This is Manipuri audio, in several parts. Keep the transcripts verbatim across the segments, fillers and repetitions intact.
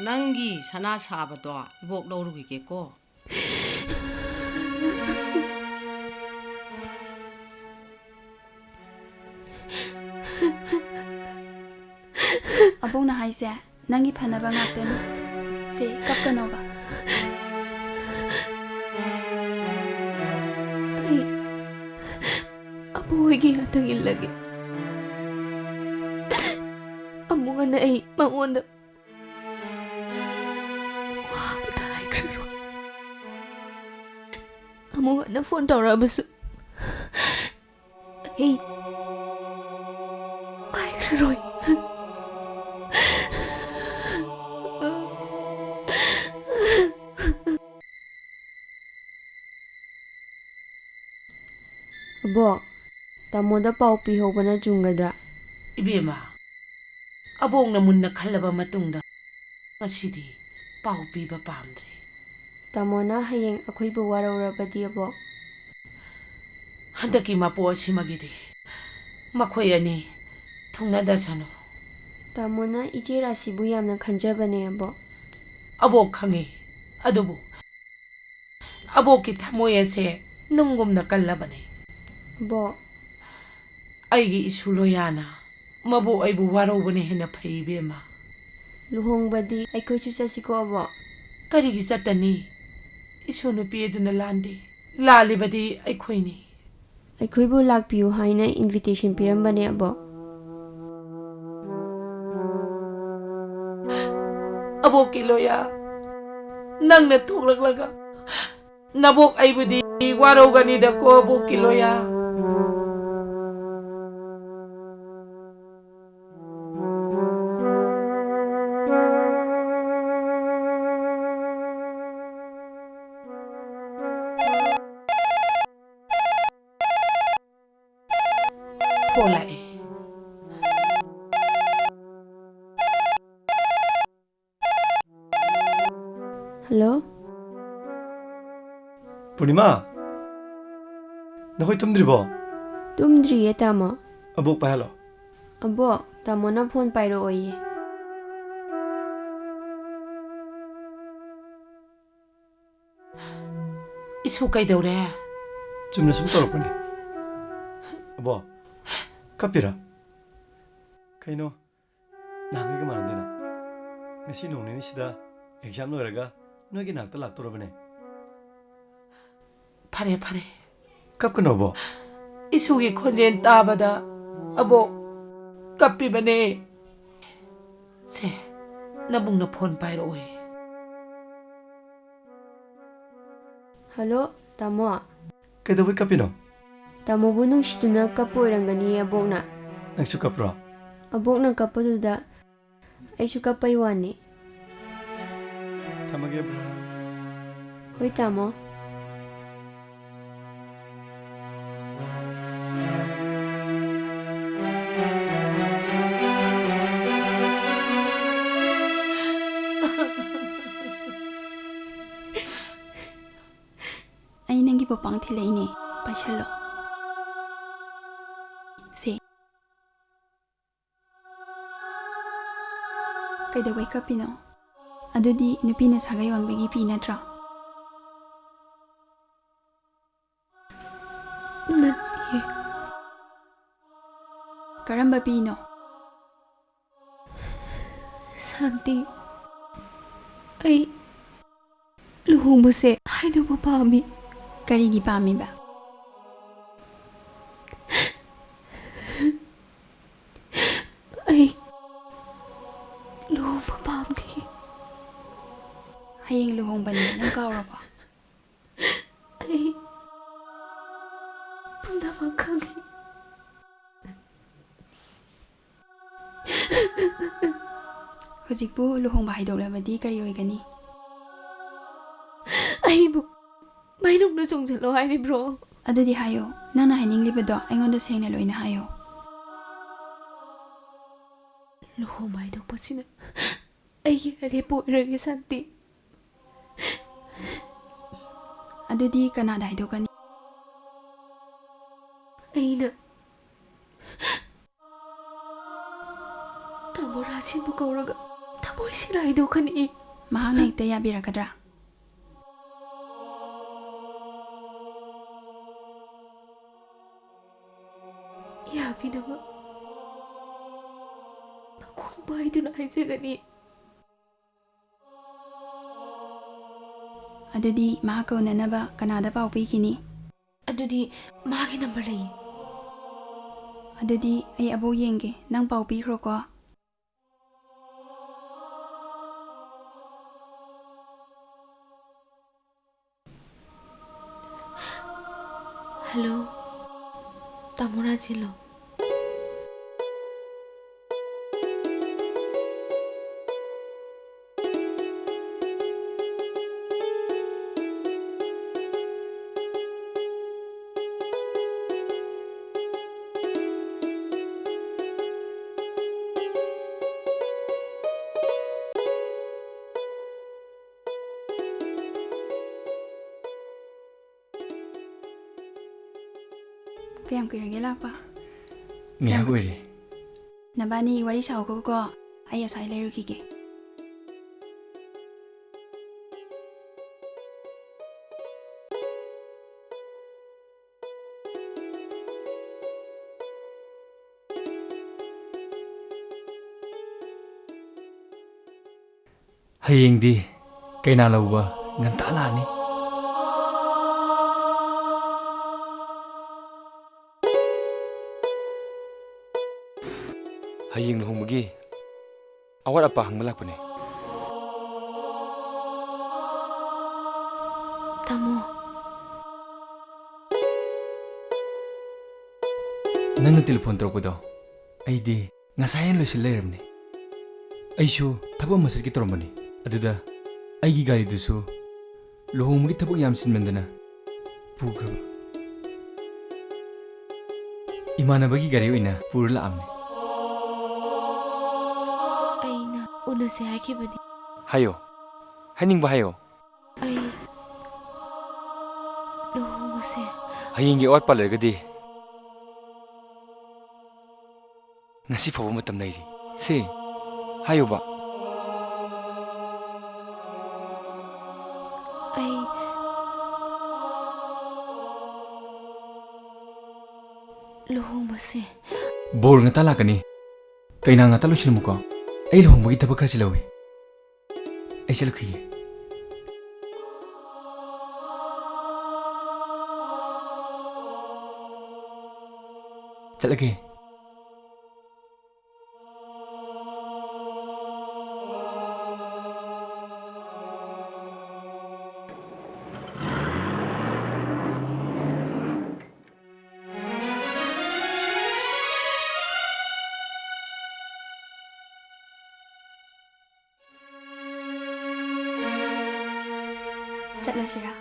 ꯅꯪꯒꯤ ꯁꯅꯥ ꯁꯥꯕꯗꯣ ꯏꯕꯣꯛ ꯂꯧꯔꯨꯈꯤꯒꯦꯀꯣ꯫ ꯑꯕꯣꯛꯅ ꯍꯥꯏꯁꯦ ꯅꯪꯒꯤ ꯐꯅꯕ ꯉꯥꯛꯇꯅꯤ꯫ ꯁꯦ, ꯀꯞꯀꯅꯣꯕ꯫ ꯑꯩ ꯑꯕꯣꯛ ꯍꯣꯏꯒꯤ ꯉꯥꯛꯇꯪ ꯏꯜꯂꯒꯦ꯫ ꯑꯃꯨꯛ ꯍꯟꯅ ꯑꯩ ꯃꯉꯣꯟꯗ ꯋꯥ ꯑꯃꯇ ꯍꯥꯏꯈ꯭ꯔꯔꯣꯏ꯫ ꯑꯃꯨꯛ ꯍꯟꯅ ꯐꯣꯟ ꯇꯧꯔꯛꯑꯕꯁꯨ ꯑꯩ ꯄꯥꯏꯈ꯭ꯔꯔꯣꯏ꯫ ꯑꯕꯣꯛ, ꯇꯥꯃꯣꯗ ꯄꯥꯎ ꯄꯤꯍꯧꯕꯅ ꯆꯨꯝꯒꯗ꯭ꯔꯥ? ꯏꯕꯦꯝꯃ, ꯑꯕꯣꯛꯅ ꯃꯨꯟꯅ ꯈꯜꯂꯕ ꯃꯇꯨꯡꯗ ꯉꯁꯤꯗꯤ ꯄꯥꯎ ꯄꯤꯕ ꯄꯥꯝꯗ꯭ꯔꯦ꯫ ꯇꯥꯃꯣꯅ ꯍꯌꯦꯡ ꯑꯩꯈꯣꯏꯕꯨ ꯋꯥꯔꯧꯔꯕꯗꯤ, ꯑꯕꯣꯛ? ꯍꯟꯗꯛꯀꯤ ꯃꯄꯣꯛ ꯑꯁꯤꯃꯒꯤꯗꯤ ꯃꯈꯣꯏ ꯑꯅꯤ ꯊꯨꯡꯅꯗꯁꯅꯨ꯫ ꯇꯥꯃꯣꯅ ꯏꯆꯦ ꯔꯥꯁꯤꯕꯨ ꯌꯥꯝꯅ ꯈꯟꯖꯕꯅꯦ, ꯑꯕꯣꯛ꯫ ꯑꯕꯣꯛ ꯈꯪꯉꯤ, ꯑꯗꯨꯕꯨ ꯑꯕꯣꯛꯀꯤ ꯊꯃꯣꯏ ꯑꯁꯦ ꯅꯨꯡꯒꯨꯝꯅ ꯀꯜꯂꯕꯅꯦ꯫ ꯑꯕꯣꯛ꯫ ꯑꯩꯒꯤ ꯏꯁꯨ ꯂꯣꯌꯥꯅ ꯃꯕꯣꯛ ꯑꯩꯕꯨ ꯋꯥꯔꯧꯕꯅ ꯍꯦꯟꯅ ꯐꯩ, ꯏꯕꯦꯝꯃ꯫ ꯂꯨꯍꯣꯡꯕꯗꯤ ꯑꯩꯈꯣꯏꯁꯨ ꯆꯠꯁꯤꯀꯣ, ꯑꯕꯣꯛ? ꯀꯔꯤꯒꯤ ꯆꯠꯇꯅꯤ? ꯏꯁꯨ ꯅꯨꯄꯤ ꯑꯗꯨꯅ ꯂꯥꯟꯗꯦ꯫ ꯂꯥꯜꯂꯤꯕꯗꯤ ꯑꯩꯈꯣꯏꯅꯤ꯫ ꯑꯩꯈꯣꯏꯕꯨ ꯂꯥꯛꯄꯤꯌꯨ ꯍꯥꯏꯅ invitation ꯄꯤꯔꯝꯕꯅꯦ, ꯑꯕꯣꯛ꯫ ꯑꯕꯣꯛꯀꯤ ꯂꯣꯌꯥ, ꯅꯪꯅ ꯊꯣꯛꯂꯛꯂꯒ ꯅꯕꯣꯛ ꯑꯩꯕꯨꯗꯤ ꯋꯥꯔꯧꯒꯅꯤꯗꯀꯣ, ꯑꯕꯣꯛꯀꯤ ꯂꯣꯌꯥ꯫ ꯐꯣꯟ ꯂꯥꯛꯑꯦ꯫ ꯍꯜꯂꯣ꯫ ꯄꯨꯔꯅꯤꯃꯥ, ꯅꯈꯣꯏ ꯇꯨꯝꯗ꯭ꯔꯤꯕꯣ? ꯇꯨꯝꯗ꯭ꯔꯤꯌꯦ, ꯇꯥꯃꯣ꯫ ꯑꯕꯣꯛ ꯄꯥꯏꯍꯜꯂꯣ꯫ ꯑꯕꯣꯛ, ꯇꯥꯃꯣꯅ ꯐꯣꯟ ꯄꯥꯏꯔꯛꯑꯣꯌꯦ꯫ ꯏꯁꯨ ꯀꯩꯗꯧꯔꯦ? ꯆꯨꯝꯅ ꯁꯨꯝ ꯇꯧꯔꯛꯄꯅꯦ꯫ ꯑꯕꯣ, ꯀꯞꯄꯤꯔꯥ? ꯀꯩꯅꯣ, ꯅꯍꯥꯟꯒꯩꯒ ꯃꯥꯟꯅꯗꯦꯅ꯫ ꯉꯁꯤ ꯅꯣꯡ ꯅꯤꯅꯤꯁꯤꯗ exam ꯂꯣꯏꯔꯒ ꯅꯣꯏꯒꯤ ꯅꯥꯛꯇ ꯂꯥꯛꯇꯣꯔꯕꯅꯦ꯫ ꯐꯔꯦ, ꯐꯔꯦ꯫ ꯀꯞꯀꯅꯣꯕꯣ꯫ ꯏꯁꯨꯒꯤ ꯈꯣꯟꯖꯦꯜ ꯇꯥꯕꯗ ꯑꯕꯣꯛ ꯀꯞꯄꯤꯕꯅꯦ꯫ ꯁꯦ, ꯅꯕꯨꯡꯅ phone ꯄꯥꯏꯔꯛꯑꯣꯌꯦ꯫ Hello, ꯇꯥꯃꯣ꯫ ꯀꯩꯗꯧꯕꯩ ꯀꯞꯄꯤꯅꯣ? ꯇꯥꯃꯣꯕꯨ ꯅꯨꯡꯁꯤꯗꯨꯅ ꯀꯞꯄ ꯑꯣꯏꯔꯝꯒꯅꯤꯌꯦ ꯑꯕꯣꯛꯅ꯫ ꯅꯪꯁꯨ ꯀꯞꯄ꯭ꯔꯣ? ꯑꯕꯣꯛꯅ ꯀꯞꯄꯗꯨꯗ ꯑꯩꯁꯨ ꯀꯞꯄꯩ ꯋꯥꯅꯤ꯫ ꯊꯝꯃꯒꯦ꯫ ꯍꯣꯏ, ꯇꯥꯃꯣ꯫ ꯑꯩ ꯅꯪꯒꯤ ꯄꯣꯄꯥꯡ ꯊꯤꯜꯂꯛꯏꯅꯦ, ꯄꯥꯏꯁꯜꯂꯣ꯫ ꯁꯦ꯫ ꯀꯩꯗꯧꯕꯩ ꯀꯞꯄꯤꯅꯣ? ꯑꯗꯨꯗꯤ ꯅꯨꯄꯤꯅ ꯁꯥꯒꯩ ꯑꯣꯟꯕꯒꯤ ꯄꯤ ꯅꯠꯇ꯭ꯔꯣ? ꯅꯠꯇꯤꯌꯦ꯫ ꯀꯔꯝꯕ ꯄꯤꯅꯣ? ꯁꯥꯟꯇꯤ, ꯑꯩ ꯂꯨꯍꯣꯡꯕꯁꯦ ꯍꯥꯏꯗꯣꯛꯄ ꯄꯥꯝꯃꯤ꯫ ꯀꯔꯤꯒꯤ ꯄꯥꯝꯃꯤꯕ? ꯑꯩ ꯂꯨꯍꯣꯡꯕ ꯄꯥꯝꯗꯦ꯫ ꯍꯌꯦꯡ ꯂꯨꯍꯣꯡꯕꯅꯤ, ꯅꯪ ꯀꯥꯎꯔꯕꯣ? ꯑꯩ ꯄꯨꯝꯅꯃꯛ ꯈꯪꯉꯤ꯫ ꯍꯧꯖꯤꯛꯄꯨ ꯂꯨꯍꯣꯡꯕ ꯍꯥꯏꯗꯣꯛꯂꯕꯗꯤ ꯀꯔꯤ ꯑꯣꯏꯒꯅꯤ? ꯑꯩꯕꯨ ꯃꯩꯅꯨꯡꯗ ꯆꯣꯡꯁꯤꯜꯂꯣ ꯍꯥꯏꯔꯤꯕ꯭ꯔꯣ? ꯑꯗꯨꯗꯤ ꯍꯥꯏꯌꯣ, ꯅꯪꯅ ꯍꯥꯏꯅꯤꯡꯂꯤꯕꯗꯣ ꯑꯩꯉꯣꯟꯗ ꯁꯦꯡꯅ ꯂꯣꯏꯅ ꯍꯥꯏꯌꯣ꯫ ꯂꯨꯍꯣꯡꯕ ꯍꯥꯏꯗꯣꯛꯄꯁꯤꯅ ꯑꯩꯒꯤ ꯑꯔꯦꯞꯄ ꯑꯣꯏꯔꯒꯦ, ꯁꯥꯟꯇꯤ꯫ ꯑꯗꯨꯗꯤ ꯀꯅꯥꯗ ꯍꯥꯏꯗꯣꯛꯀꯅꯤ? ꯑꯩꯅ ꯇꯥꯃꯣ ꯔꯥꯖꯦꯟꯕꯨ ꯀꯧꯔꯒ ꯊꯃꯣꯏ ꯁꯦꯡꯅ ꯍꯥꯏꯗꯣꯛꯀꯅꯤ꯫ ꯃꯍꯥꯛꯅ ꯍꯦꯛꯇ ꯌꯥꯕꯤꯔꯛꯀꯗ꯭ꯔꯥ? ꯈꯣꯡꯕꯥꯏꯗꯨꯅ ꯍꯥꯏꯖꯒꯅꯤ꯫ ꯑꯗꯨꯗꯤ ꯃꯍꯥꯛꯀ ꯎꯅꯅꯕ ꯀꯅꯥꯗ ꯄꯥꯎ ꯄꯤꯈꯤꯅꯤ? ꯑꯗꯨꯗꯤ ꯃꯥꯒꯤ ꯅꯝꯕꯔ ꯂꯩꯌꯦ꯫ ꯑꯗꯨꯗꯤ ꯑꯩ ꯑꯕꯣꯛ ꯌꯦꯡꯒꯦ, ꯅꯪ ꯄꯥꯎ ꯄꯤꯈ꯭ꯔꯣꯀꯣ꯫ ꯍꯜꯂꯣ, ꯇꯥꯃꯣ ꯔꯥꯖꯦꯟꯂꯣ? ꯀꯌꯥꯝ ꯀꯨꯏꯔꯒꯦ ꯂꯥꯛꯄ? ꯉꯥꯏꯍꯥꯛ ꯀꯌꯥꯝ ꯑꯣꯏꯔꯦ꯫ ꯅꯕꯥꯅꯤ ꯋꯥꯔꯤ ꯁꯥꯎꯈꯣꯀꯣ, ꯑꯩ ꯑꯁ꯭ꯋꯥꯏ ꯂꯩꯔꯨꯈꯤꯒꯦ꯫ ꯍꯌꯦꯡꯗꯤ ꯀꯩꯅꯥ ꯂꯧꯕ ꯉꯟꯇꯥ ꯂꯥꯛꯑꯅꯤ꯫ ꯍꯌꯦꯡ ꯂꯨꯍꯣꯡꯕꯒꯤ ꯑꯋꯥꯠ ꯑꯄꯥ ꯍꯪꯕ ꯂꯥꯛꯄꯅꯦ꯫ ꯇꯥꯃꯣ꯫ ꯅꯪꯅ ꯇꯦꯂꯤꯐꯣꯟ ꯇꯧꯔꯛꯄꯗꯣ ꯑꯩꯗꯤ ꯉꯁꯥꯏꯅ ꯂꯣꯏꯁꯤꯜ ꯂꯩꯔꯕꯅꯤ꯫ ꯑꯩꯁꯨ ꯊꯕꯛ ꯑꯃ ꯆꯠꯀꯦ ꯇꯧꯔꯝꯕꯅꯤ, ꯑꯗꯨꯗ ꯑꯩꯒꯤ ꯒꯥꯔꯤꯗꯨꯁꯨ ꯂꯨꯍꯣꯡꯕꯒꯤ ꯊꯕꯛ ꯌꯥꯝ ꯆꯤꯟꯃꯟꯗꯅ ꯄꯨꯈ꯭ꯔꯕ꯫ ꯏꯃꯥꯟꯅꯕꯒꯤ ꯒꯥꯔꯤ ꯑꯣꯏꯅ ꯄꯨꯔ ꯂꯥꯛꯑꯕꯅꯤ꯫ ꯑꯩꯅ ꯎꯅꯁꯦ ꯍꯥꯏꯈꯤꯕꯅꯤ꯫ ꯍꯥꯏꯌꯣ, ꯍꯥꯏꯅꯤꯡꯕ ꯍꯥꯏꯌꯣ꯫ ꯑꯩ ꯂꯨꯍꯣꯡꯕꯁꯦ ꯍꯌꯦꯡꯒꯤ ꯑꯋꯥꯠꯄ ꯂꯩꯔꯒꯗꯤ ꯉꯁꯤ ꯐꯥꯎꯕ ꯃꯇꯝ ꯂꯩꯔꯤ꯫ ꯁꯦ, ꯍꯥꯏꯌꯨꯕ꯫ ꯑꯩ ꯂꯨꯍꯣꯡꯕꯁꯦ ꯕꯣꯔ ꯉꯟꯇꯥ ꯂꯥꯛꯀꯅꯤ꯫ ꯑꯩꯅ ꯉꯥꯛꯇ ꯂꯣꯏꯁꯤꯜꯂꯝꯃꯨꯀꯣ꯫ ꯑꯩ ꯂꯨꯍꯣꯡꯕꯒꯤ ꯊꯕꯛ ꯈꯔ ꯆꯤꯜꯍꯧꯋꯤ꯫ ꯑꯩ ꯆꯠꯂꯨꯈꯤꯒꯦ꯫ ꯆꯠꯂꯒꯦ꯫ ꯆꯠꯂꯁꯤꯔꯥ?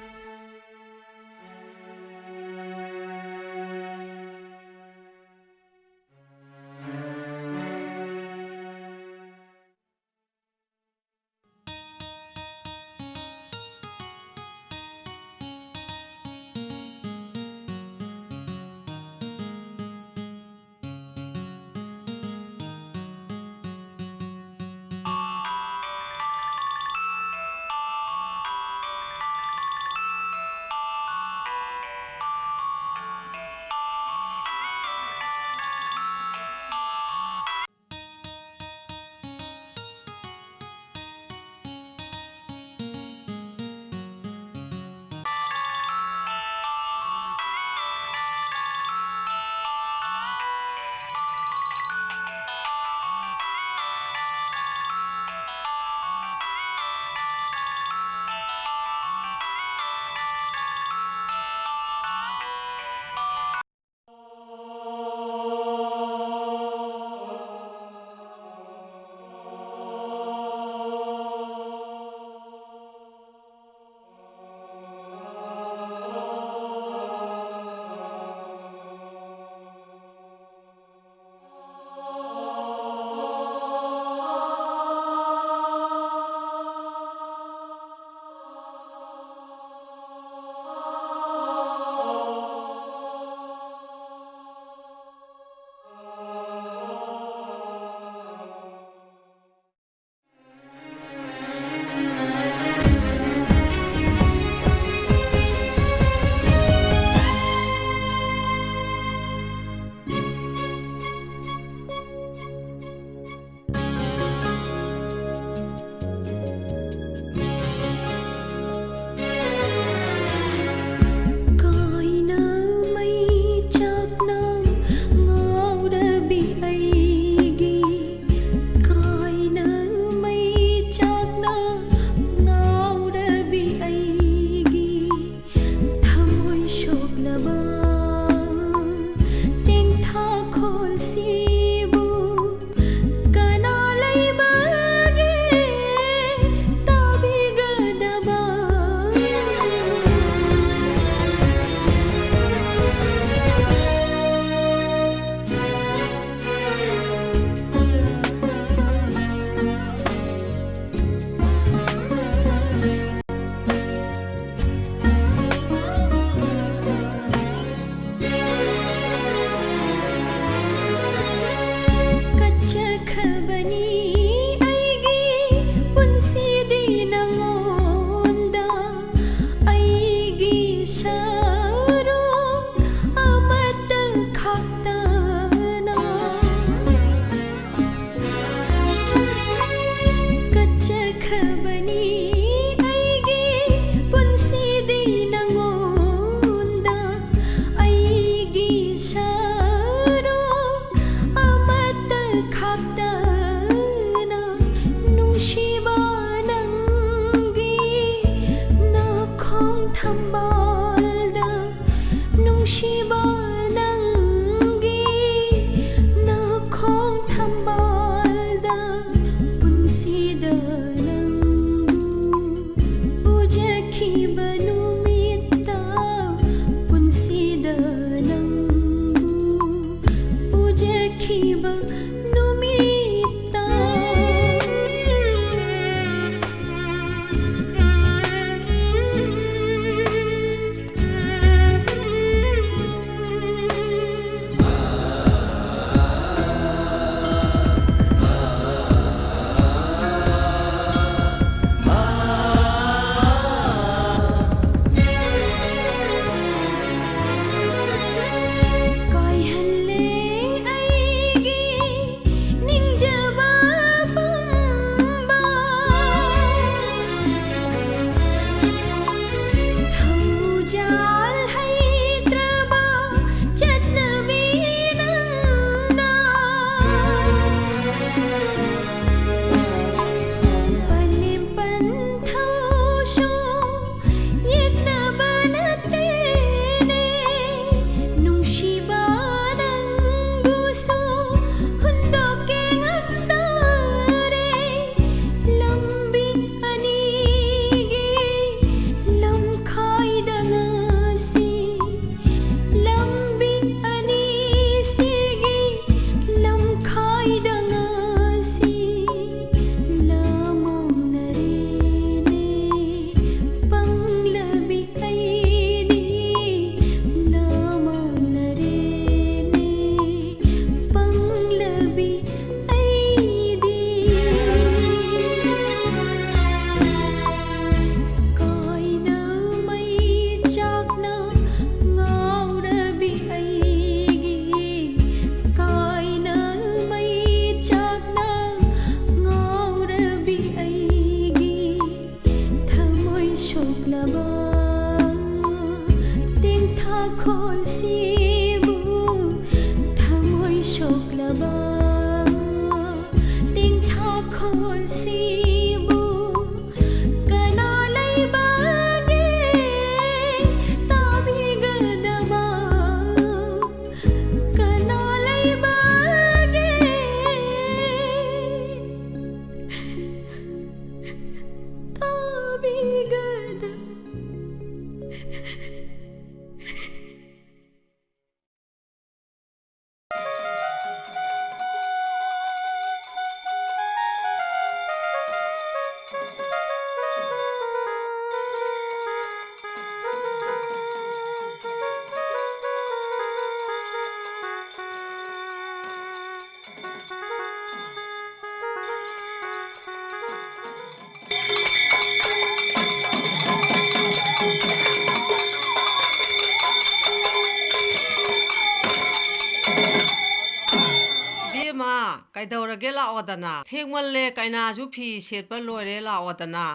ꯏꯕꯦꯝꯃ, ꯀꯩꯗꯧꯔꯒꯦ? ꯂꯥꯛꯑꯣꯗꯅ꯫ ꯊꯦꯡꯃꯜꯂꯦ, ꯀꯩꯅꯥꯁꯨ ꯐꯤ ꯁꯦꯠꯄ ꯂꯣꯏꯔꯦ, ꯂꯥꯛꯑꯣꯗꯅ꯫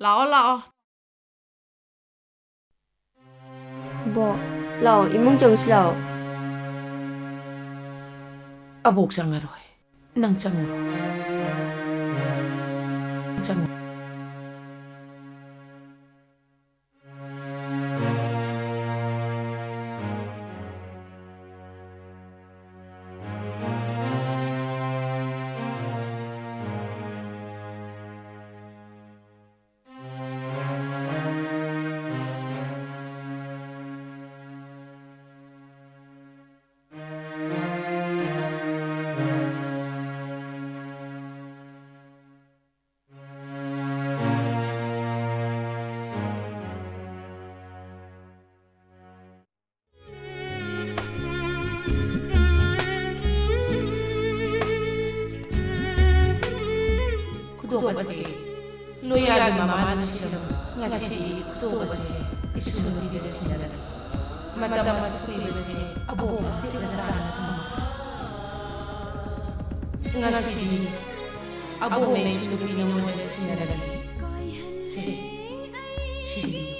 ꯂꯥꯛꯑꯣ, ꯂꯥꯛꯑꯣ꯫ ꯕꯣꯛ, ꯂꯥꯛꯑꯣ, ꯏꯃꯨꯡ ꯆꯪꯁꯤ ꯂꯥꯛꯑꯣ꯫ ꯑꯕꯣꯛ ꯆꯪꯉꯔꯣꯏ꯫ ꯅꯪ ꯆꯪꯉꯨꯔꯣ꯫ ꯆꯪꯉꯨ꯫ ꯈꯨꯗꯣꯞ ꯑꯁꯤ ꯂꯣꯌꯥꯒꯤ ꯃꯃꯥꯅ ꯁꯤꯔꯝꯃꯤ꯫ ꯉꯁꯤꯗꯤ ꯈꯨꯗꯣꯞ ꯑꯁꯤ ꯏꯁꯨ ꯅꯨꯄꯤꯗ ꯁꯤꯟꯅꯔꯦ꯫ ꯃꯇꯝ ꯑꯁꯨꯛ ꯀꯨꯏꯕꯁꯦ ꯑꯕꯣꯛꯅ ꯆꯦꯠꯅ ꯆꯥꯅ ꯊꯝꯃꯤ꯫ ꯉꯁꯤꯗꯤ ꯑꯕꯣꯛꯅ ꯏꯁꯨ ꯅꯨꯄꯤ ꯅꯉꯣꯟꯗ ꯁꯤꯟꯅꯔꯒꯦ꯫ ꯁꯦ, ꯁꯤꯕꯤꯌꯨ꯫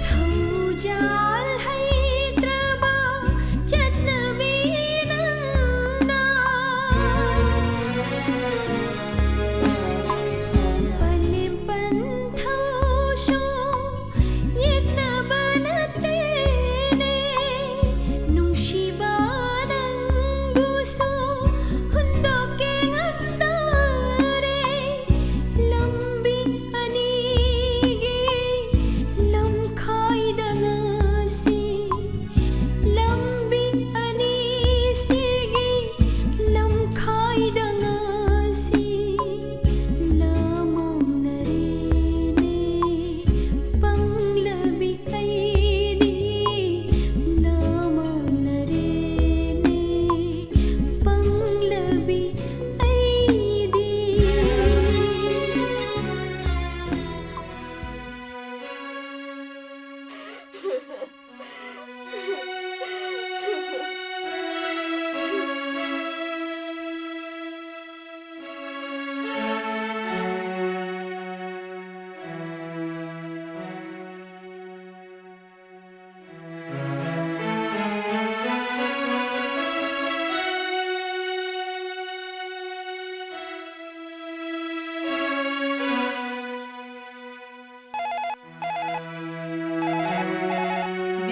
ꯊꯧꯖꯥꯜ ꯍꯩꯇ꯭ꯔꯕ ꯆꯠꯅꯕꯤ ꯅꯪꯅ ꯄꯟ ꯄꯟꯊꯧꯁꯨ ꯌꯦꯠꯅꯕ ꯅꯠꯇꯦꯅꯦ, ꯅꯨꯡꯁꯤꯕ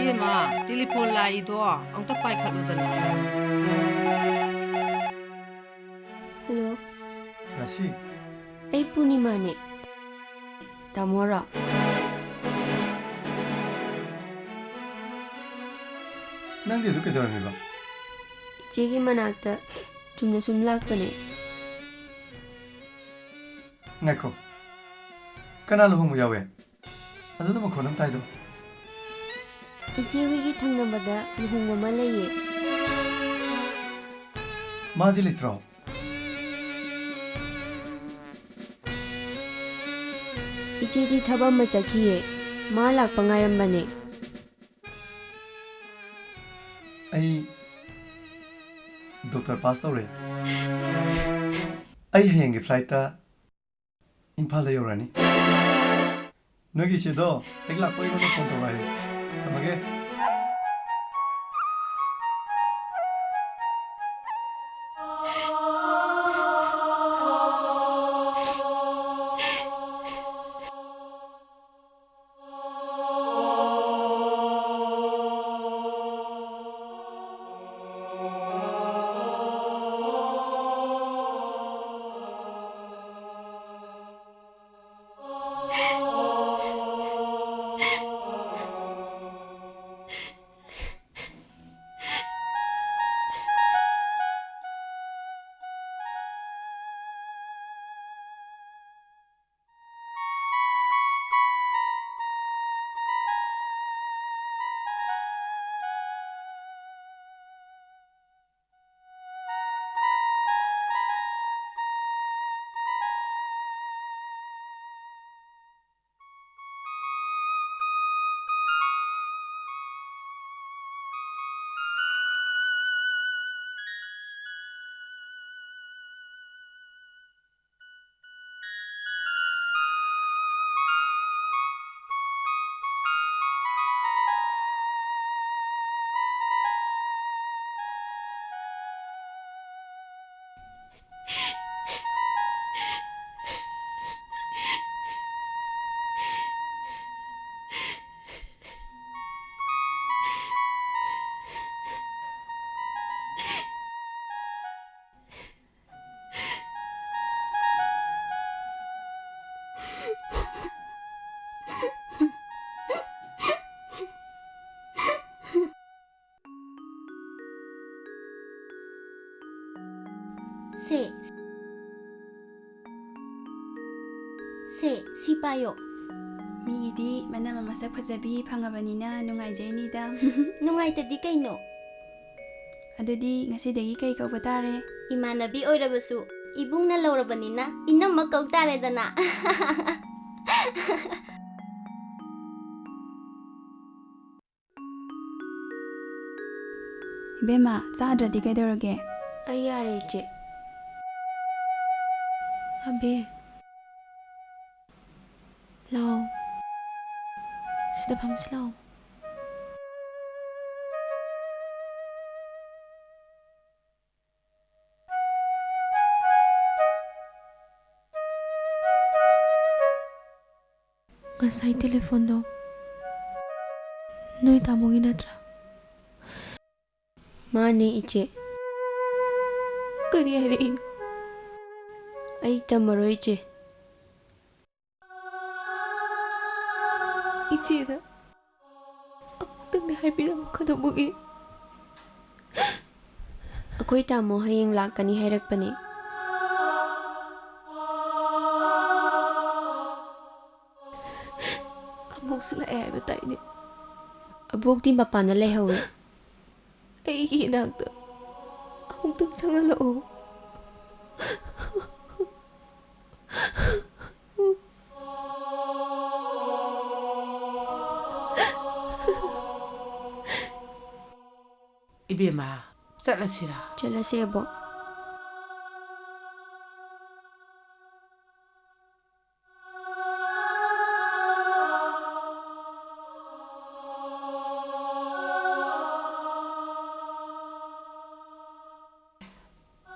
ꯏꯕꯦꯝꯃ, ꯇꯦꯂꯤꯐꯣꯟ ꯂꯥꯛꯏꯗꯣ ꯑꯝꯇ ꯄꯥꯏꯈꯠꯂꯨꯗꯅ꯫ ꯍꯜꯂꯣ꯫ ꯔꯥꯁꯤ꯫ ꯑꯩ ꯄꯨꯔꯅꯤꯃꯥꯅꯦ꯫ ꯇꯥꯃꯣꯔꯣ? ꯅꯪꯗꯤ ꯑꯗꯨ ꯀꯩꯗꯧꯔꯝꯃꯤꯕ? ꯏꯆꯦꯒꯤ ꯃꯅꯥꯛꯇ ꯆꯨꯝꯅ ꯁꯨꯝ ꯂꯥꯛꯄꯅꯦ꯫ ꯉꯥꯏꯈꯣ꯫ ꯀꯅꯥ ꯂꯨꯍꯣꯡꯕ ꯌꯥꯎꯋꯦ? ꯑꯗꯨꯅ ꯃꯈꯣꯟ ꯑꯃ ꯇꯥꯏꯗꯣ꯫ ꯏꯆꯦ ꯍꯣꯏꯒꯤ ꯊꯪꯅꯕꯗ ꯂꯨꯍꯣꯡꯕ ꯑꯃ ꯂꯩꯌꯦ꯫ ꯃꯥꯗꯤ ꯂꯩꯇ꯭ꯔꯣ? ꯏꯆꯦꯗꯤ ꯊꯕꯛ ꯑꯃ ꯆꯠꯈꯤꯌꯦ꯫ ꯃꯥ ꯂꯥꯛꯄ ꯉꯥꯏꯔꯝꯕꯅꯦ꯫ ꯑꯩ ꯗꯣꯛꯇꯔ ꯄꯥꯁ ꯇꯧꯔꯦ꯫ ꯑꯩ ꯍꯌꯦꯡꯒꯤ ꯐ꯭ꯂꯥꯏꯠꯇ ꯏꯝꯐꯥꯜꯗ ꯌꯧꯔꯅꯤ꯫ ꯅꯣꯏꯒꯤ ꯏꯆꯦꯗꯣ ꯍꯦꯛ ꯂꯥꯛꯄ ꯑꯩꯉꯣꯟꯗ ꯐꯣꯟ ꯇꯧꯔꯛꯑꯣ ꯍꯥꯏꯌꯨ꯫ ꯊꯝꯃꯒꯦ꯫ ꯁꯦ, ꯁꯦ, ꯁꯤ ꯄꯥꯏꯌꯣ꯫ ꯃꯤꯒꯤꯗꯤ ꯃꯅꯝ ꯃꯁꯛ ꯐꯖꯕꯤ ꯐꯪꯉꯕꯅꯤꯅ ꯅꯨꯡꯉꯥꯏꯖꯩꯅꯤꯗ꯫ ꯅꯨꯡꯉꯥꯏꯇꯗꯤ ꯀꯩꯅꯣ? ꯑꯗꯨꯗꯤ ꯉꯁꯤꯗꯒꯤ ꯀꯩ ꯀꯧꯕ ꯇꯥꯔꯦ? ꯏꯃꯥꯟꯅꯕꯤ ꯑꯣꯏꯔꯕꯁꯨ ꯏꯕꯨꯡꯅ ꯂꯧꯔꯕꯅꯤꯅ ꯏꯅꯝꯃ ꯀꯧ ꯇꯥꯔꯦꯗꯅ꯫ ꯏꯕꯦꯝꯃ, ꯆꯥꯗ꯭ꯔꯗꯤ ꯀꯩꯗꯧꯔꯒꯦ? ꯑꯩ ꯌꯥꯔꯦ, ꯏꯆꯦ꯫ ꯑꯕꯦ, ꯂꯥꯎ꯫ ꯁꯤꯗ ꯐꯝꯁꯤ ꯂꯥꯎ꯫ ꯉꯁꯥꯏ ꯇꯦꯂꯤꯐꯣꯟꯗꯣ ꯅꯣꯏ ꯇꯥꯃꯣꯒꯤ ꯅꯠꯇ꯭ꯔꯥ? ꯃꯥꯅꯦ, ꯏꯆꯦ꯫ ꯀꯔꯤ ꯍꯥꯏꯔꯛꯏꯅꯣ? ꯑꯩ ꯇꯝꯃꯔꯣꯏ, ꯏꯆꯦ꯫ ꯏꯆꯦꯗ ꯑꯃꯨꯛꯇꯪꯗꯤ ꯍꯥꯏꯕꯤꯔꯝꯃꯨ ꯀꯩꯗꯧꯕꯒꯤ? ꯑꯩꯈꯣꯏ ꯇꯥꯃꯣ ꯍꯌꯦꯡ ꯂꯥꯛꯀꯅꯤ ꯍꯥꯏꯔꯛꯄꯅꯦ꯫ ꯑꯕꯣꯛꯁꯨ ꯂꯥꯛꯑꯦ ꯍꯥꯏꯕ ꯇꯥꯏꯅꯦ꯫ ꯑꯕꯣꯛꯇꯤ ꯃꯄꯥꯟꯗ ꯂꯩꯍꯧꯋꯦ꯫ ꯑꯩꯒꯤ ꯏꯅꯥꯛꯇ ꯑꯃꯨꯛꯇꯪ ꯆꯪꯍꯜꯂꯛꯑꯣ꯫ ꯏꯕꯦꯝꯃ, ꯆꯠꯂꯁꯤꯔ? ꯆꯠꯂꯁꯦ, ꯑꯕꯣꯛ꯫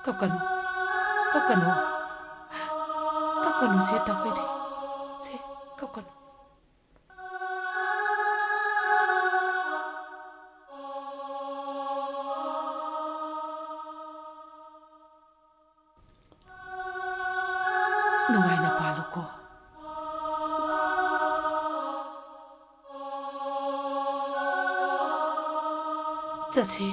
ꯀꯞꯀꯅꯨ, ꯀꯞꯀꯅꯨ, ꯀꯞꯀꯅꯨ, ꯁꯦ ꯇꯧꯕꯤꯗꯦ, ꯁꯦ, ꯀꯞꯀꯅꯨ꯫ ꯅꯨꯡꯉꯥꯏꯅ ꯄꯥꯜꯂꯨꯀꯣ꯫ ꯆꯠꯁꯤ꯫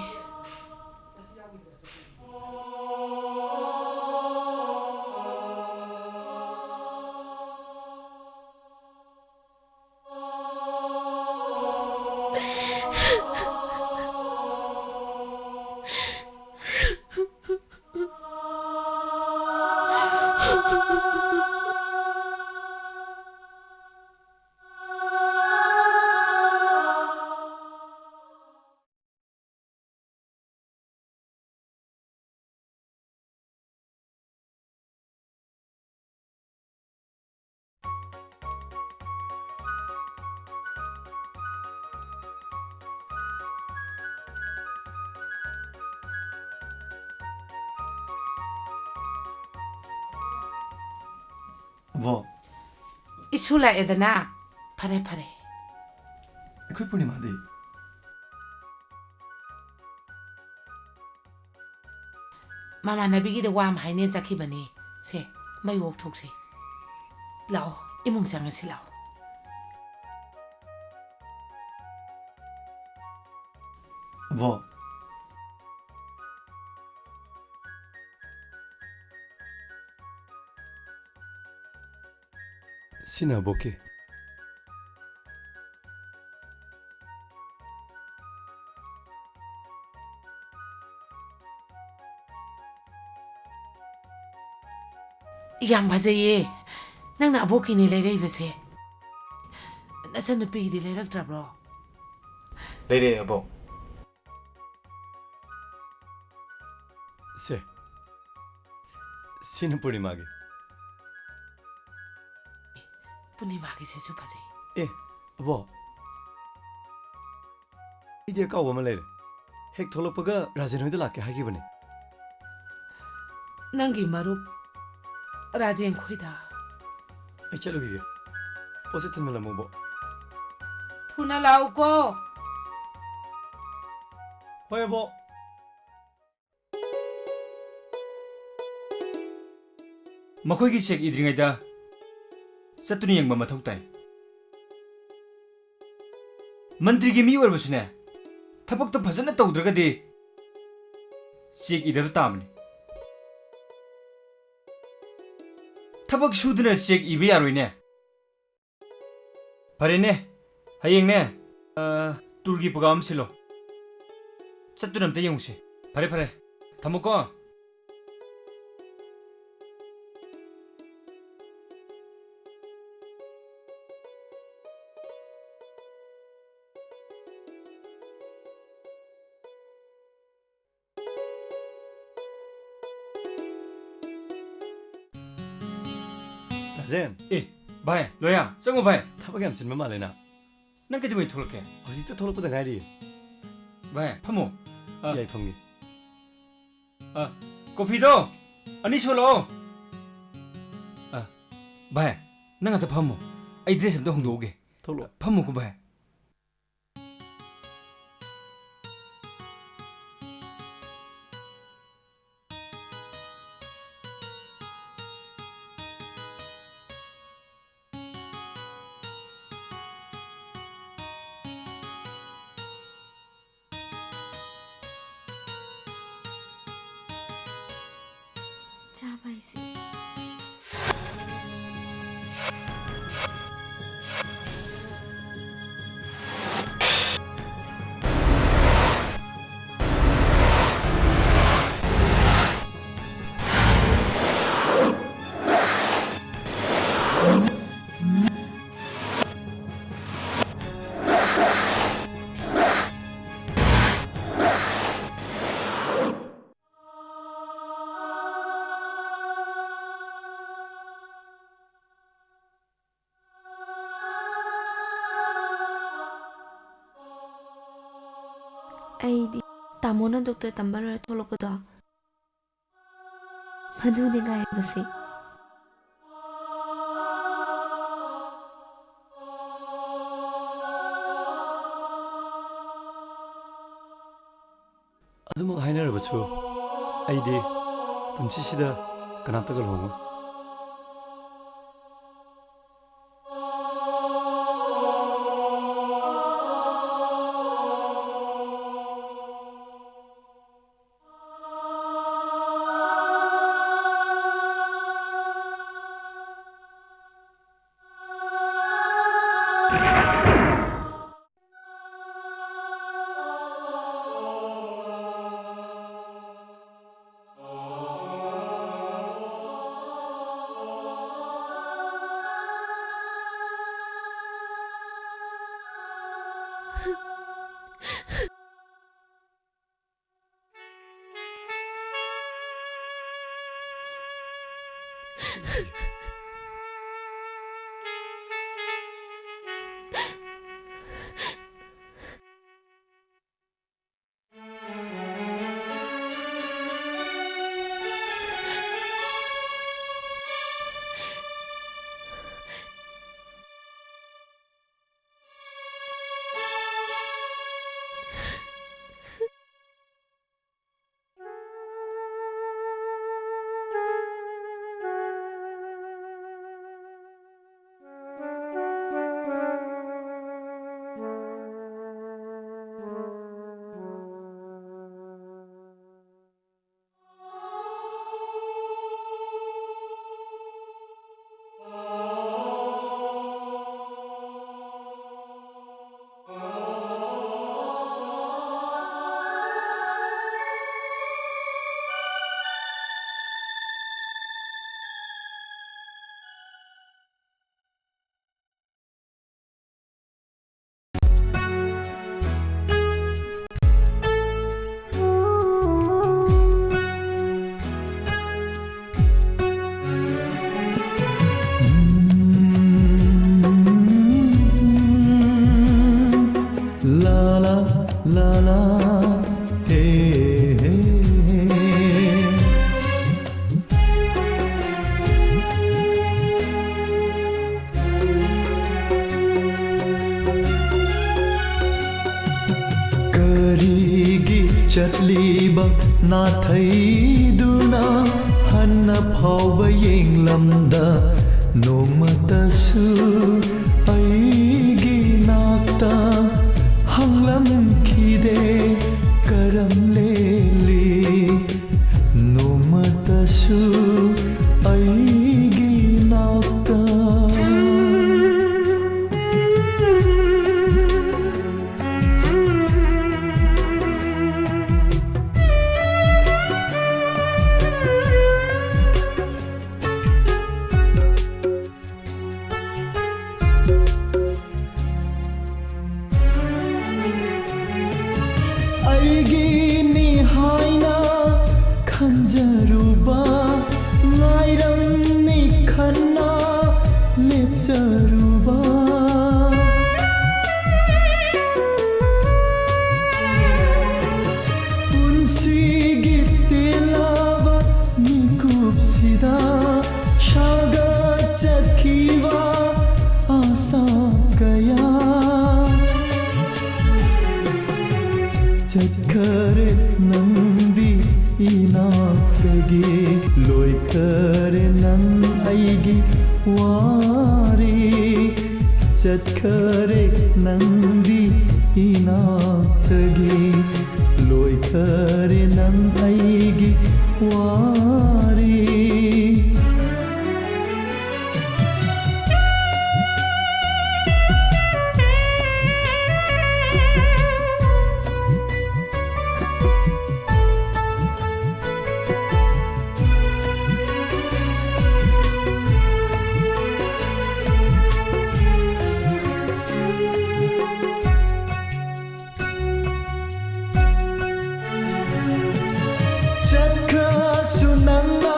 ꯕꯣ꯫ ꯏꯁꯨ ꯂꯥꯛꯑꯦꯗꯅ꯫ ꯐꯔꯦ, ꯐꯔꯦ꯫ ꯑꯩꯈꯣꯏ ꯄꯨꯔꯅꯤꯃꯥꯗꯤ? ꯃꯃꯥꯟꯅꯕꯤꯒꯤꯗ ꯋꯥ ꯑꯃ ꯍꯥꯏꯅ ꯆꯠꯈꯤꯕꯅꯤ꯫ ꯁꯦ, ꯃꯩ ꯑꯣꯛꯊꯣꯛꯁꯤ꯫ ꯂꯥꯛꯑꯣ, ꯏꯃꯨꯡ ꯆꯪꯉꯁꯤ ꯂꯥꯛꯑꯣ꯫ ꯕꯣ꯫ ꯁꯤꯅ ꯑꯕꯣꯛꯀꯤ꯫ ꯌꯥꯝ ꯐꯖꯩꯌꯦ꯫ ꯅꯪꯅ ꯑꯕꯣꯛꯀꯤꯅꯦ ꯂꯩꯔꯛꯏꯕꯁꯦ꯫ ꯅꯆꯟꯅꯨꯄꯤꯒꯤꯗꯤ ꯂꯩꯔꯛꯇ꯭ꯔꯕ꯭ꯔꯣ? ꯂꯩꯔꯛꯑꯦ, ꯑꯕꯣꯛ꯫ ꯁꯦ, ꯁꯤꯅ ꯄꯨꯔꯅꯤꯃꯥꯒꯤ꯫ ꯄꯨꯔꯅꯤꯃꯥꯒꯤꯁꯤꯁꯨ ꯐꯖꯩ꯫ ꯑꯦ, ꯑꯕꯣꯛ꯫ ꯑꯩꯗꯤ ꯑꯀꯥꯎꯕ ꯑꯃ ꯂꯩꯔꯦ꯫ ꯍꯦꯛ ꯊꯣꯛꯂꯛꯄꯒ ꯔꯥꯖꯦꯟ ꯍꯣꯏꯗ ꯂꯥꯛꯀꯦ ꯍꯥꯏꯈꯤꯕꯅꯦ꯫ ꯅꯪꯒꯤ ꯃꯔꯨꯞ ꯔꯥꯖꯦꯟ ꯈꯣꯏꯗ꯫ ꯑꯩ ꯆꯠꯂꯨꯈꯤꯒꯦ꯫ ꯄꯣꯠꯁꯦ ꯊꯤꯟꯃꯜꯂꯝꯃꯣ, ꯑꯕꯣꯛ꯫ ꯊꯨꯅ ꯂꯥꯛꯎꯀꯣ꯫ ꯍꯣꯏ, ꯑꯕꯣꯛ꯫ ꯃꯈꯣꯏꯒꯤ ꯆꯦꯛ ꯏꯗ꯭ꯔꯤꯉꯩꯗ ꯆꯠꯇꯨꯅ ꯌꯦꯡꯕ ꯃꯊꯧ ꯇꯥꯏ꯫ ꯃꯟꯇ꯭ꯔꯤꯒꯤ ꯃꯤ ꯑꯣꯏꯔꯕꯁꯨꯅꯦ, ꯊꯕꯛꯇꯣ ꯐꯖꯅ ꯇꯧꯗ꯭ꯔꯒꯗꯤ ꯆꯦꯛ ꯏꯗꯕ ꯇꯥꯕꯅꯤ꯫ ꯊꯕꯛ ꯁꯨꯗꯅ ꯆꯦꯛ ꯏꯕ ꯌꯥꯔꯣꯏꯅꯦ꯫ ꯐꯔꯦꯅꯦ, ꯍꯌꯦꯡꯅꯦ, ꯑ, ꯇꯨꯔꯒꯤ ꯄ꯭ꯔꯣꯒ꯭ꯔꯥꯝ ꯑꯃ ꯁꯤꯜꯂꯣ꯫ ꯆꯠꯇꯨꯅ ꯑꯝꯇ ꯌꯦꯡꯉꯨꯁꯤ꯫ ꯐꯔꯦ, ꯐꯔꯦ꯫ ꯊꯝꯃꯣꯀꯣ꯫ ꯔꯥꯖꯦꯟ꯫ ꯑꯦ, ꯚꯥꯏ, ꯂꯣꯌꯥ, ꯆꯪꯉꯣ, ꯚꯥꯏ꯫ ꯊꯕꯛ ꯌꯥꯝ ꯆꯤꯟꯕ ꯃꯥꯜꯂꯦ ꯅꯪ꯫ ꯅꯪ ꯀꯩꯗꯧꯉꯩ ꯊꯣꯛꯂꯛꯀꯦ? ꯍꯧꯖꯤꯛꯇ ꯊꯣꯛꯂꯛꯄꯗ ꯉꯥꯏꯔꯤ꯫ ꯚꯥꯏ, ꯐꯝꯃꯣ꯫ ꯑ꯫ ꯌꯥꯏ, ꯐꯝꯒꯦ꯫ ꯑ, ꯀꯣꯐꯤꯗꯣ ꯑꯅꯤ ꯁꯨꯍꯜꯂꯛꯑꯣ꯫ ꯑ꯫ ꯚꯥꯏ, ꯅꯪ ꯉꯥꯛꯇ ꯐꯝꯃꯣ, ꯑꯩ ꯗ꯭ꯔꯦꯁ ꯑꯝꯇ ꯍꯣꯡꯗꯣꯛꯎꯒꯦ꯫ ꯊꯣꯛꯂꯛꯑꯣ꯫ ꯐꯝꯃꯨꯀꯣ ꯚꯥꯏ꯫ ꯆꯥꯕ ꯍꯥꯏꯁꯦ꯫ ꯑꯩꯗꯤ ꯇꯥꯃꯣꯅ ꯗꯣꯛꯇꯔ ꯇꯝꯕ ꯂꯣꯏꯔ ꯊꯣꯛꯂꯛꯄꯗꯣ, ꯃꯗꯨꯅꯦ ꯉꯥꯏꯔꯤꯕꯁꯦ꯫ ꯑꯗꯨꯃꯛ ꯍꯥꯏꯅꯔꯕꯁꯨ, ꯑꯩꯗꯤ ꯄꯨꯟꯁꯤꯁꯤꯗ ꯀꯅꯥꯝꯇꯒ ꯂꯨꯍꯣꯡꯉꯣꯏ꯫ ꯂꯥ ꯂꯥ, ꯍꯦ, ꯍꯦ, ꯍꯦ꯫ ꯀꯔꯤꯒꯤ ꯆꯠꯂꯤꯕ ꯅꯥꯊꯩꯗꯨꯅ ꯍꯟꯅ ꯐꯥꯎꯕ ꯌꯦꯡꯂꯝꯗ ꯅꯣꯡꯃꯇꯁꯨ ꯑꯩꯒꯤ ꯅꯥꯛꯇ ꯍꯪꯂꯝꯈꯤꯗꯦ ꯀꯔꯝ ꯂꯦꯜꯂꯤ ꯅꯣꯡꯃꯇꯁꯨ ꯑꯩꯒꯤ ꯅꯥꯛꯇ꯫ ꯑꯩꯒꯤꯅꯤ ꯍꯥꯏꯅ ꯈꯟꯖꯔꯨꯕ ꯉꯥꯏꯔꯝꯅꯤ ꯈꯟꯅ ꯂꯦꯞꯆꯔꯨꯕ ꯄꯨꯟꯁꯤꯒꯤ ꯇꯦꯜꯂꯕ ꯃꯤꯀꯨꯞꯁꯤꯗ ꯁꯥꯒꯠꯆꯈꯤꯕ ꯑꯁꯥ ꯀꯌꯥ ꯆꯠꯈꯔꯦ ꯅꯪꯗꯤ ꯏꯅꯥꯛꯇꯒꯤ ꯂꯣꯏꯈꯔꯦ ꯅꯪ ꯑꯩꯒꯤ ꯋꯥꯔꯤ ꯆꯠꯈꯔꯦ ꯅꯪꯗꯤ ꯏꯅꯥꯛꯇꯒꯤ ꯂꯣꯏꯈꯔꯦ ꯅꯪ ꯑꯩꯒꯤ ꯋꯥꯔꯤ ꯆꯠꯈ꯭ꯔꯁꯨ ꯅꯪꯅ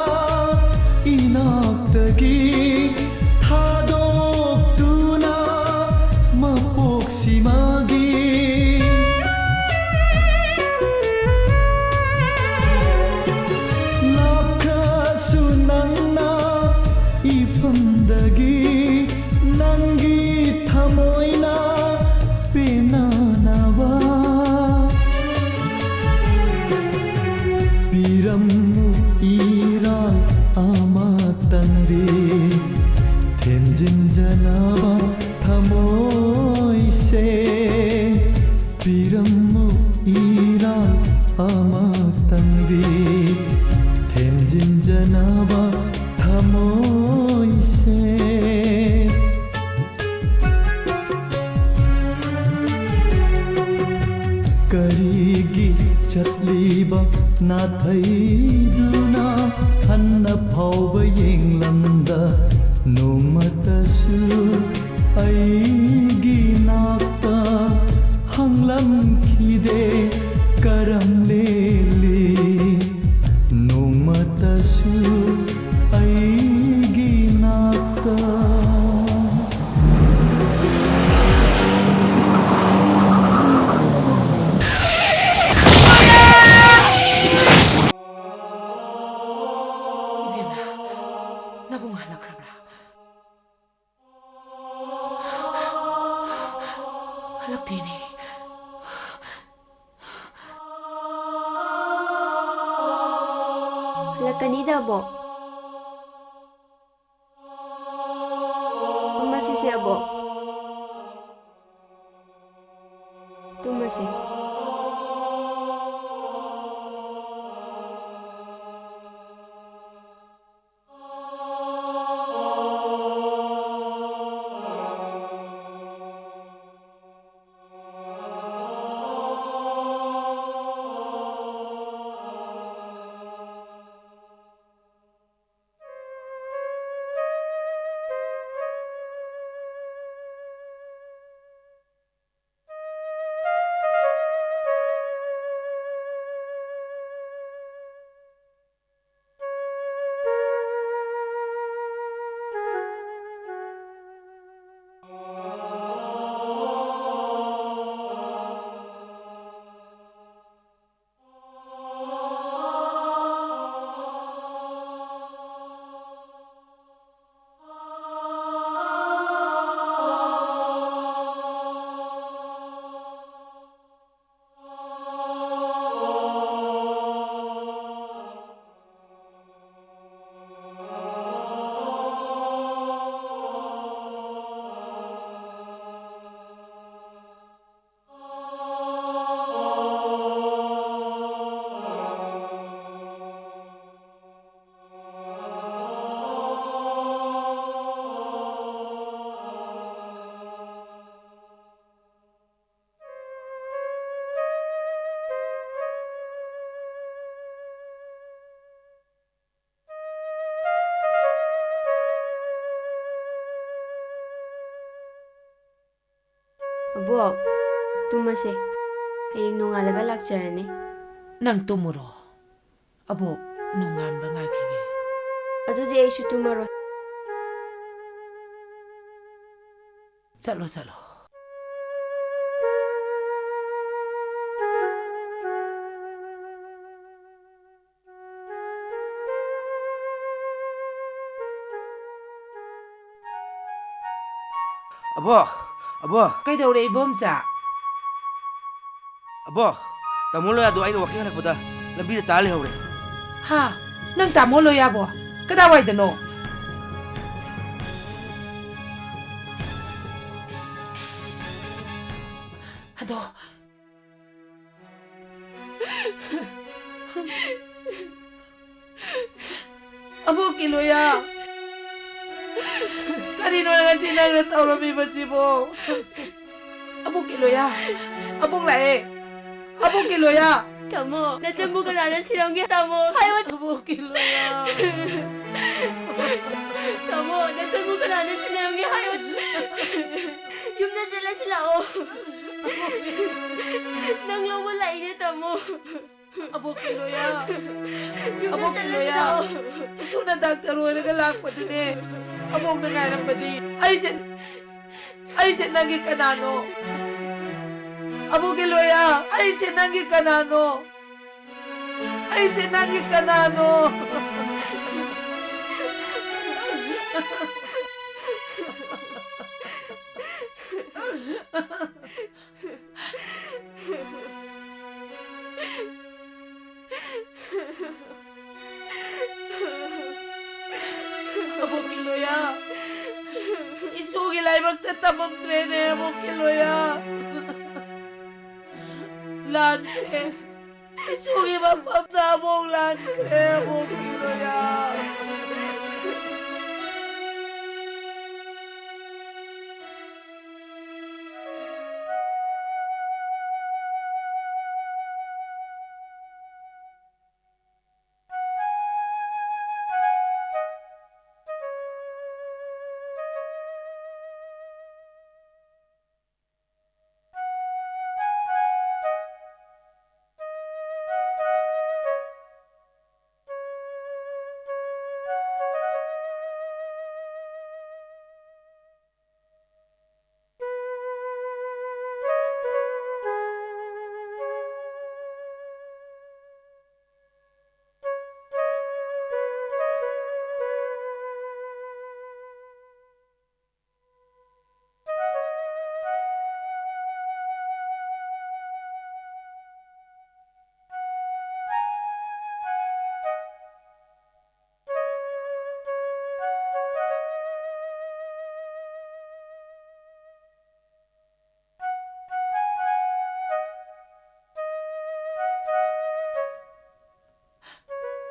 ꯏꯅꯥꯛꯇꯒꯤ ꯊꯥꯗꯣꯛꯇꯨꯅ ꯃꯄꯣꯛꯁꯤꯃꯒꯤ ꯀꯔꯤꯒꯤ ꯆꯠꯂꯤꯕ ꯅꯥꯊꯩꯗꯨꯅ ꯍꯟꯅ ꯐꯥꯎꯕ ꯌꯦꯡꯂꯝꯗ ꯅꯣꯡꯃꯇꯁꯨ ꯑꯩꯒꯤ ꯅꯥꯛꯇ ꯍꯪꯂꯝꯈꯤꯗꯦ ꯀꯔꯝ ꯂꯦꯜꯂꯤ ꯅꯣꯡꯃꯇꯁꯨ ꯑꯩꯒꯤ ꯅꯥꯛꯇ꯫ ꯏꯕꯦꯝꯃ, ꯅꯕꯨꯡ ꯍꯜꯂꯛꯈ꯭ꯔꯕ꯭ꯔꯥ? ꯍꯜꯂꯛꯇꯦꯅꯦ꯫ ꯍꯜꯂꯛꯀꯅꯤꯗ, ꯑꯕꯣꯛ꯫ ꯇꯨꯝꯃꯁꯤꯁꯦ, ꯑꯕꯣꯛ꯫ ꯇꯨꯝꯃꯁꯦ꯫ ꯑꯕꯣꯛ, ꯇꯨꯝꯃꯁꯦ꯫ ꯍꯌꯦꯡ ꯅꯣꯡꯉꯥꯜꯂꯒ ꯂꯥꯛꯆꯔꯅꯤ꯫ ꯅꯪ ꯇꯨꯝꯃꯨꯔꯣ꯫ ꯑꯕꯣꯛ ꯅꯣꯡꯉꯥꯟꯕ ꯉꯥꯏꯈꯤꯒꯦ꯫ ꯑꯗꯨꯗꯤ ꯑꯩꯁꯨ ꯇꯨꯝꯃꯔꯣꯏ꯫ ꯆꯠꯂꯣ, ꯆꯠꯂꯣ꯫ ꯑꯕꯣ, ꯑꯕꯣ꯫ ꯀꯩꯗꯧꯔꯦ, ꯏꯕꯣꯝꯆꯥ? ꯑꯕꯣ, ꯇꯥꯃꯣ ꯂꯣꯌꯥꯗꯣ ꯑꯩꯅ ꯋꯥꯀꯤꯡ ꯍꯜꯂꯛꯄꯗ ꯂꯝꯕꯤꯗ ꯇꯥ ꯂꯩꯍꯧꯔꯦ꯫ ꯍꯥ? ꯅꯪ ꯇꯥꯃꯣ ꯂꯣꯌꯥꯕꯣ? ꯀꯗꯥꯏꯋꯥꯏꯗꯅꯣ? ꯑꯗꯣ, ꯑꯕꯣꯛꯀꯤ ꯂꯣꯌꯥ, ꯀꯔꯤꯅꯣ ꯉꯁꯤ ꯅꯪꯅ ꯇꯧꯔꯝꯃꯤꯕꯁꯤꯕꯣ? ꯑꯕꯣꯛꯀꯤ ꯂꯣꯌꯥ, ꯑꯕꯣꯛ ꯂꯥꯛꯑꯦ꯫ ꯑꯕꯣꯛꯀꯤ ꯂꯣꯌꯥ꯫ ꯇꯥꯃꯣ, ꯅꯆꯟꯕꯨ ꯀꯅꯥꯅ ꯁꯤꯔꯝꯒꯦ? ꯇꯥꯃꯣ, ꯍꯥꯏꯌꯣ꯫ ꯑꯕꯣꯛꯀꯤ ꯂꯣꯌꯥ꯫ ꯇꯥꯃꯣ, ꯅꯆꯟꯕꯨ ꯀꯅꯥꯅ ꯁꯤꯟꯅꯔꯝꯒꯦ? ꯍꯥꯏꯌꯣ꯫ ꯌꯨꯝꯗ ꯆꯠꯂꯁꯤ ꯂꯥꯛꯑꯣ꯫ ꯅꯪ ꯂꯧꯕ ꯂꯥꯛꯏꯅꯦ, ꯇꯥꯃꯣ꯫ ꯑꯕꯣꯛꯀꯤ ꯂꯣꯌꯥ꯫ ꯌꯨꯝꯗ ꯑꯕꯣꯛꯀꯤ ꯆꯠꯂꯁꯤ ꯂꯣꯌꯥ꯫ ꯂꯥꯛꯑꯣ꯫ ꯏꯁꯨꯅ ꯗꯥꯛꯇꯔ ꯑꯣꯏꯔꯒ ꯂꯥꯛꯄꯗꯨꯅꯦ꯫ ꯑꯕꯣꯛꯅ ꯉꯥꯏꯔꯝꯕꯗꯤ꯫ ꯑꯩꯁꯦ, ꯑꯩꯁꯦ ꯅꯪꯒꯤ ꯀꯅꯥꯅꯣ? ꯑꯕꯣꯛꯀꯤ ꯂꯣꯌꯥ, ꯑꯩꯁꯦ ꯅꯪꯒꯤ ꯀꯅꯥꯅꯣ? ꯑꯩꯁꯦ ꯅꯪꯒꯤ ꯀꯅꯥꯅꯣ? ꯑꯕꯣꯛꯀꯤ ꯂꯣꯌꯥ, ꯏꯁꯨꯒꯤ ꯂꯥꯏꯕꯛꯇ ꯇꯝꯃꯝꯗ꯭ꯔꯦꯅꯦ, ꯑꯕꯣꯛꯀꯤ ꯂꯣꯌꯥ꯫ ꯂꯥꯟꯈ꯭ꯔꯦ꯫ ꯏꯁꯨꯒꯤ ꯃꯐꯝꯗ ꯑꯕꯣꯛ ꯂꯥꯟꯈ꯭ꯔꯦ, ꯑꯕꯣꯛꯀꯤ ꯂꯣꯌꯥ꯫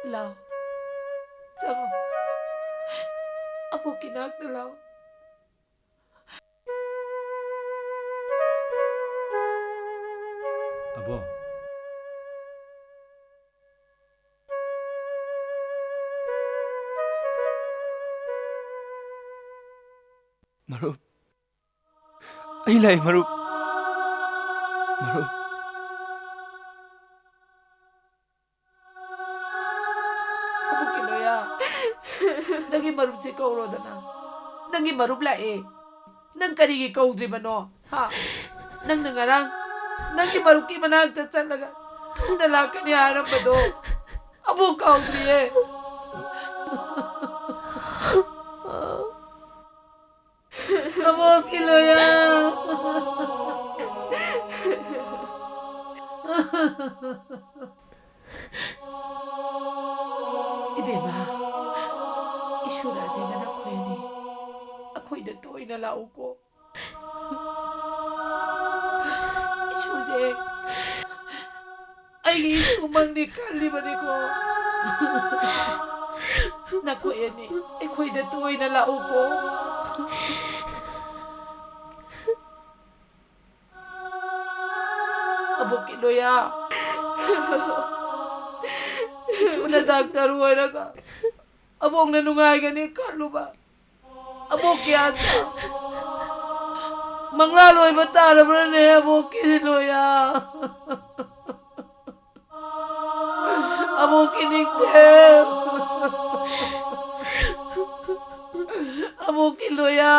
ꯂꯥꯎ, ꯆꯪꯉꯣ, ꯑꯕꯣꯛꯀꯤ ꯅꯥꯛꯇ ꯂꯥꯎ꯫ ꯑꯕꯣꯛ꯫ ꯃꯔꯨꯞ, ꯑꯩ ꯂꯥꯛꯑꯦ, ꯃꯔꯨꯞ꯫ ꯃꯔꯨꯞ꯫ ꯑꯕꯣꯛꯀꯤ ꯂꯣꯌꯥ, ꯅꯪꯒꯤ ꯃꯔꯨꯞꯁꯦ ꯀꯧꯔꯣꯗꯅ꯫ ꯅꯪꯒꯤ ꯃꯔꯨꯞ ꯂꯥꯛꯑꯦ꯫ ꯅꯪ ꯀꯔꯤꯒꯤ ꯀꯧꯗ꯭ꯔꯤꯕꯅꯣ? ꯍꯥ? ꯅꯪꯅ ꯉꯔꯥꯡ ꯅꯪꯒꯤ ꯃꯔꯨꯞꯀꯤ ꯃꯅꯥꯛꯇ ꯆꯠꯂꯒ ꯊꯨꯅ ꯂꯥꯛꯀꯅꯤ ꯍꯥꯏꯔꯝꯕꯗꯣ ꯑꯕꯣꯛ ꯀꯥꯎꯗ꯭ꯔꯤꯌꯦ꯫ ꯑꯕꯣꯛꯀꯤ ꯂꯣꯌꯥ꯫ ꯏꯕꯦꯝꯃ, ꯏꯁꯨ ꯔꯥꯖꯦꯟꯒ ꯅꯈꯣꯏ ꯑꯅꯤ ꯑꯩꯈꯣꯏꯗ ꯇꯣꯏꯅ ꯂꯥꯛꯎꯀꯣ꯫ ꯏꯁꯨꯁꯦ ꯑꯩꯒꯤ ꯏꯁꯨꯃꯛꯅꯤ ꯈꯜꯂꯤꯕꯅꯤꯀꯣ꯫ ꯅꯈꯣꯏ ꯑꯅꯤ ꯑꯩꯈꯣꯏꯗ ꯇꯣꯏꯅ ꯂꯥꯛꯎꯀꯣ꯫ ꯑꯕꯣꯛꯀꯤ ꯂꯣꯌꯥ, ꯏꯁꯨꯅ ꯗꯥꯛꯇꯔ ꯑꯣꯏꯔꯒ ꯑꯕꯣꯛꯅ ꯅꯨꯡꯉꯥꯏꯒꯅꯤ ꯈꯜꯂꯨꯕ꯫ ꯑꯕꯣꯛꯀꯤ ꯑꯥꯁꯥ ꯃꯪꯂꯥ ꯂꯣꯏꯕ ꯇꯥꯔꯕ꯭ꯔꯅꯦ, ꯑꯕꯣꯛꯀꯤ ꯂꯣꯌꯥ? ꯑꯕꯣꯛꯀꯤ ꯅꯤꯡꯊꯦꯝ, ꯑꯕꯣꯛꯀꯤ ꯂꯣꯌꯥ꯫